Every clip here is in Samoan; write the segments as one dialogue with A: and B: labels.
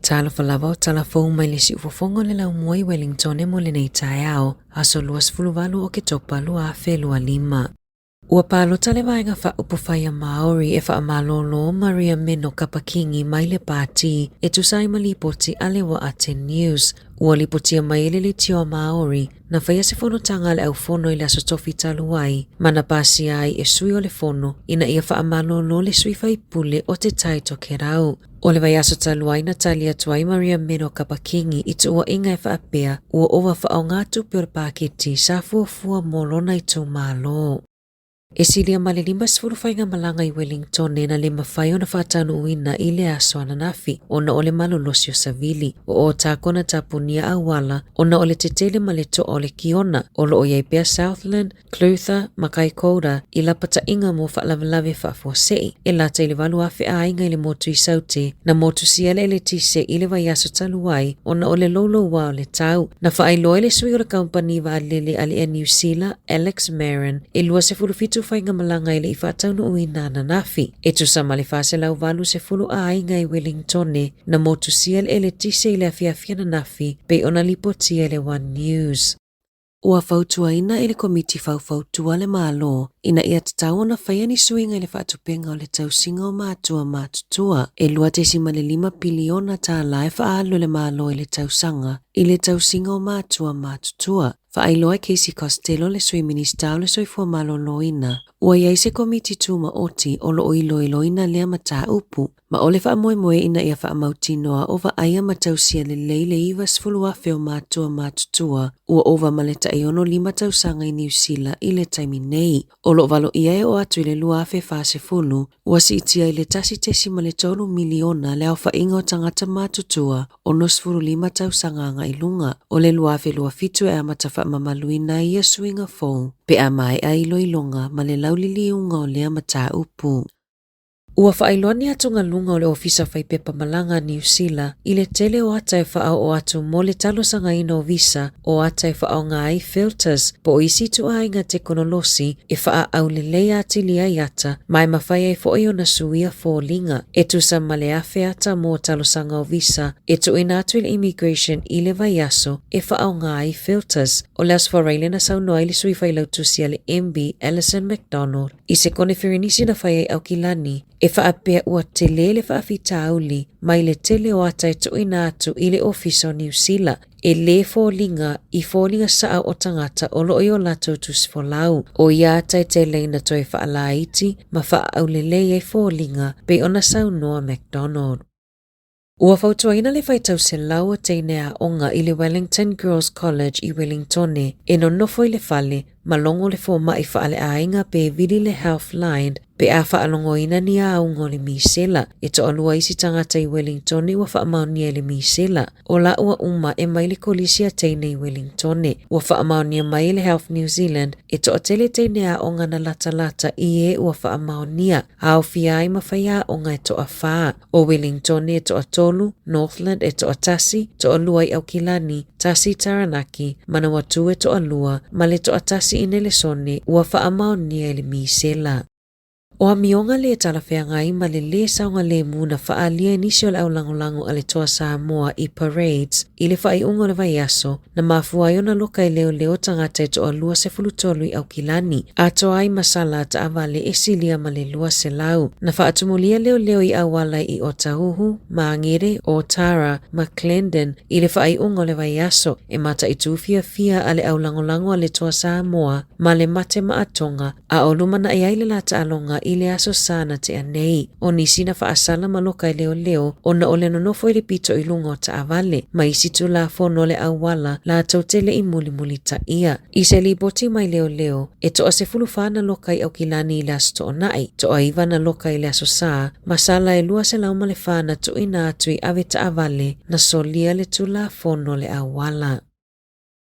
A: Talofa lava o tala fou mai le siufofoga o le laumua i Wellingtone mo lenei taeao, aso 28 o Oketopa 2025. Ua palota le Vaega Faaupufai a Māori e faamalōlō Maria Meno Kapa-Kingi mai le pātī e tusa ai ma lipoti a le Waa Ten News. Ua lipotia mai e le Leitio a Māori, na faia se fonotaga a le aufono i le aso Tofi talu ai, ma na pasia ai e sui o le fono ina ia faamalōlō le sui faipule o Te Tai Tokerau. O le vaiaso talu ai na tali atu ai Maria Meno Kapa-Kingi i tuuaiga e faapea ua ova faaaoga tupe o le paketi sa fuafua mo lona itumalo. E silia ma le 50 faigamalaga i Wellingtone na le mafai ona faataunuuina i le aso ananafi ona o le malolosi o savili. Ua Otago na tapunia auala ona o le tetele ma le toa o le kiona o lo o i ai pea Southland, Clutha ma Kaikoura i lapataiga mo faalavelave faafuasei e lata i le 8,000 aiga i le motu i Saute na motusia le eletise i le vaiaso talu ai ona o le louloua o le tau. Na faailoa e le sui o le kamupani vaalele a le Air Niu Sila, Alex Marin, e 27 faigamalaga e le i faataunuuina ananafi. E tusa ma le 480 aiga i Wellingtone na motusia le eletise i le afiafi ananafi pei ona lipotia e le One News. Ua fautuaina e le Komiti Faufautua le Malo ina ia tatau ona faia ni suiga i le faatupenga o le tausiga o matua matutua e $2.5 piliona tālā e faaalu e le Malo i le tausaga i le tausiga o matua matutua. Faailoa e Casey Costello le Sui Minisita o le Soifua Maloloina, ua i ai se Komiti Tumaoti o lo o iloiloina lea mataupu Ma o le faamoemoe ina ia faamautinoa o vaaia ma tausia lelei le 90,000 o matua matutua ua ova ma le tai 65 tausaga i Niu Sila i le taimi nei. O lo o valoia e oo atu i le 2040, ua siitia i le 1.3 miliona le aofaiga o tagata matutua 65 tausaga agai luga. O le 2027 e amata faamamaluina ai ia suiga fou pe a maea iloiloga ma le lauliliuga o lea mataupu. Ua faailoa ni atugaluga o le Ofisa Faipepa Malaga a Niu Sila i le tele o ata e faaoo atu mo le talosagaina o visa o ata e faaaoga ai filters po o isi ituaiga tekonolosi e faaaulelei atili ai ata ma e mafai ai foi ona suia foliga e tusa ma le 1,000 ata mo talosaga o visa e tuuina atu i le Immigration i le vaiaso e faaaoga ai filters. O le Aso Faraile na saunoa ai le Sui Failautusi a le MB Alison McDonald I se koneferenisi na fai ai Aukilani, e faapea ua tele le faafitauli mai le tele o ata e tuuina atu i le Ofisa o Niu Sila e lē foliga i foliga saʻa o tagata o lo o i o latou tusifolau. O ia ata e tele ina toe faalaiti ma faaaulelei ai foliga pei ona saunoa McDonald. Ua fautuaina le faitau selau o teine aoga i le Wellington Girls College i Wellingtone e nonofo i le fale ma logo le fomai faaleaiga pe vili le Healthline pe a faalogoina ni auga o le misela. E toalua isi tagata i Wellingtone ua faamaonia i le misela. O laua uma e mai le kolisi a teine i Wellingtone. Ua faamaonia mai e le Health New Zealand e toatele teine aoga na latalata i e ua faamaonia, aofia ai ma faiaoga e toafa. O Wellingtone e toatolu, Northland e toatasi, toalua i Aukilani, tasi i Taranaki, Manawatū e toalua, ma le toatasi i Nelesone ua faamaonia e le misela. O amioga lē talafeagai ma le lē saogalemu na faaalia e nisi o le aulagolago a le Toa Samoa i Parades i le faaiuga o le vaiaso na mafua ai ona loka e leoleo tagata e toalua 13 i Aukilani, atoa ai ma sala taavale e silia ma le 200. Na faatumulia leoleo i auala i Otahuhu, Māngere, Ōtara ma Clendon i le faaiuga o le vaiaso e mataitu fiafia a le aulagolago a le Toa Samoa ma le mate maatoga a o lumanai ai le la taaloga i le Aso Sa na tea nei. O nisi na faasala ma loka e leoleo ona o le nonofo i le pito i luga o taavale ma isi tulafono o le auala latou te le i mulimulitaia. I se lipoti mai leoleo, e toa 14 na loka i Aukilani i le Aso Toonai, toa 9 na loka i le Aso Sa, ma sala e 204 na tuuina atu i ave taavale na solia le tulafono o le auala.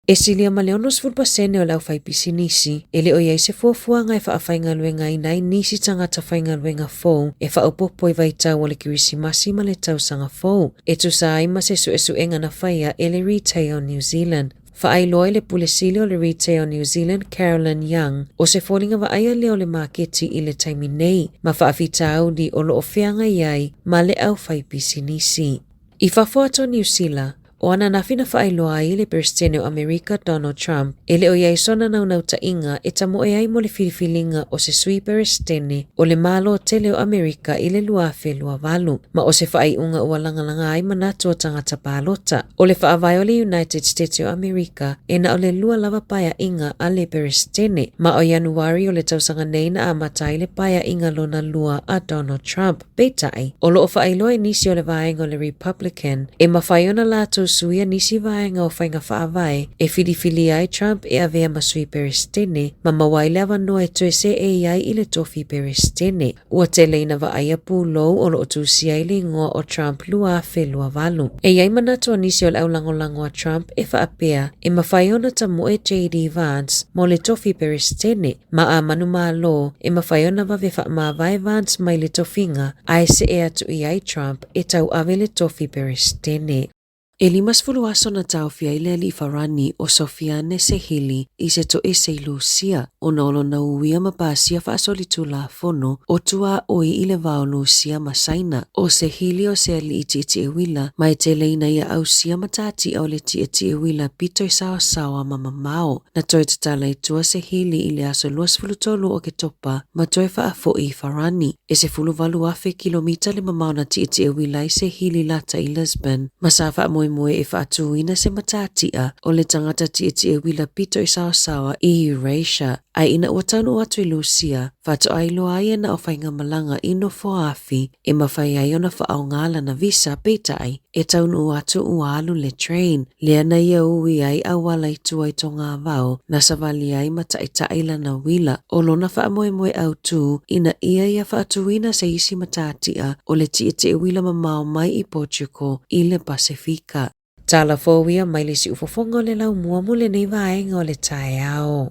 A: E silia ma le 60% o le aufaipisinisi e le o i ai se fuafuaga e faafaigaluegaina ai nisi tagata faigaluega fou e faaopoopo i vaitau o le Kerisimasi ma le Tausaga Fou, e tusa ai ma se suesuega na faia e le Retail New Zealand. Faailoa i le Pule Sili o le Retail New Zealand Carolyn Young, o se foliga vaaia lea o le maketi i le taimi nei ma faafitauli o lo o feagai ai ma le aufaipisinisi. I fafo atu o Niu Sila, o ananafi na faailoa ai le Peresetene o Amerika Donald Trump e le o i ai sona naunautaiga e tamoe ai mo le filifiliga o se sui Peresetene o le Malo tele o Amerika i le 2028, ma o se faaiuga ua lagalaga ai manatu o tagata palota. O le faavae o le United States o Amerika, e na o le lua lava paeaiga a le Peresetene, ma o Ianuari o le tausaga nei na amata ai le paeaiga lona lua a Donald Trump. Peitai, o lo o faailoa e nisi o le vaega o le Republican, e mafai ona latou suia nisi vaega o faiga faavae e filifilia ai Trump e avea ma sui Peresetene ma maua ai le avanoa e toe seei ai i le tofi Peresetene. Ua tele ina vaaia pulou o lo o tusia ai le igoa o Trump 2028. E i ai manatu o nisi o le aulagolago a Trump e faapea e mafai ona tamoe JD Vance mo le tofi Peresetene, ma a manumalo e mafai ona vave faamavae Vance mai le tofiga ae see atu i ai Trump e tauave le tofi Peresetene. E 50 aso na taofia ai le alii Farani o Sofiane Sehili i se toese i Lusia ona o lona uia ma pasia faasolitulafono o tuaoi i le va o Lusia ma Saina. O Sehili o se alii tietie uila ma e tele ina ia ausia matatia o le tietie uila pito i saosaoa ma mamao. Na toe tatala i tua Sehili i le aso 23 o Oketopa ma toe faafoi i Farani. E 18,000 kilomita le mamao na tietie uila ai Sehili lata i Lisbon, ma sa faamoemoe e faatūina se matatia o le tagata tietie uila pito i saosaoa i Eurasia. Ae ina ua taunuu atu i Lusia, faatoa iloa ai e na o faigamalaga i nofoaafi e mafai ai ona faaaoga lana visa, peitai, e taunuu atu ua alu le train, lea na ia ui ai auala i tua i Togavao, na savali ai ma taʻitaʻi lana uila. O lona faamoemoe autū, ina ia ia faatuina se isi matatia o le tietie uila mamao mai i Portugal i le Pasefika. Tala fou ia mai le siufofoga o le laumua mo lenei vaega o le taeao.